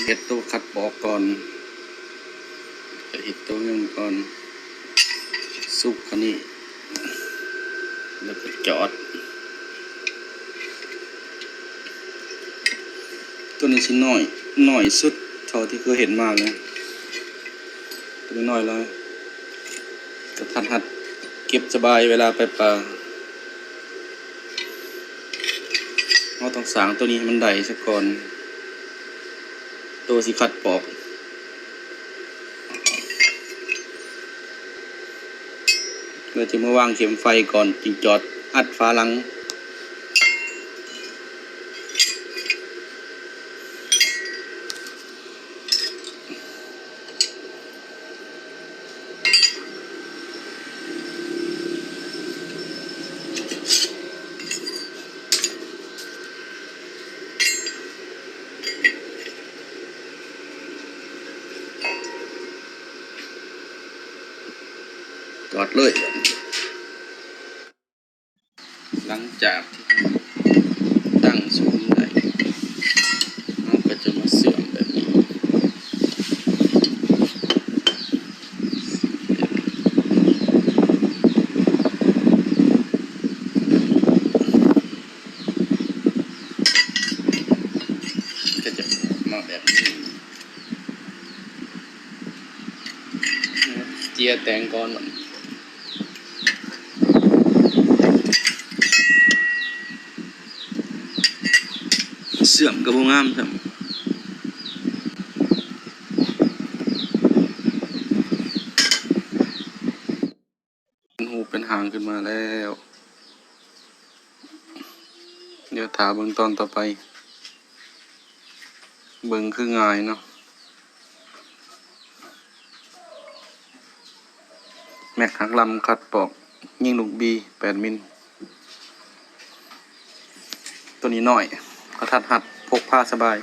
ເຮັດໂຕຂັດປອກກ່ອນ ເຮັດໂຕຫຍັງກ່ອນ ສຸກອັນນີ້ ແລ້ວກໍຈອດ. ໂຕນີ້ຊິນ້ອຍ ນ້ອຍສຸດເທົ່າທີ່ເຄີຍເຮັດມາເລີຍ ໂຕນີ້ນ້ອຍຫຼາຍ ກະທັນຫັດ ເກັບສະບາຍເວລາໄປປ່າ. ເຮົາຕ້ອງສ້າງໂຕນີ້ໃຫ້ມັນໄດ້ຊະກ່ອນ ໂຕຊິຂັດປອກ ແລ້ວຈຶ່ງມາວາງເຂັມໄຟກ່ອນ ຈຶ່ງຈອດອັດຝາຫຼັງ. ຈອດເລີຍ. ຫຼັງຈາກທີ່ເຮົາຕັ້ງສູງໄດ້ ເຮົາກໍຈະມາເຊື່ອມແບບນີ້ ກໍຈະອອກມາແບບນີ້ ເຈຍແຕ່ງກ່ອນ. ເຊື່ອມກໍບໍ່ງາມຊ້ຳ ເປັນຮູບເປັນຮ່າງຂຶ້ນມາແລ້ວ. ດຽວຖ້າເບິ່ງຕອນຕໍ່ໄປ ເບິ່ງຄືງ່າຍເນາະ. ແມັກຫັກລຳ ຂັດປອກ ຍິງລູກບີ ແປດມິນ. ໂຕນີ້ນ້ອຍ ກະທັດຮັດ ພົກພາສະບາຍ.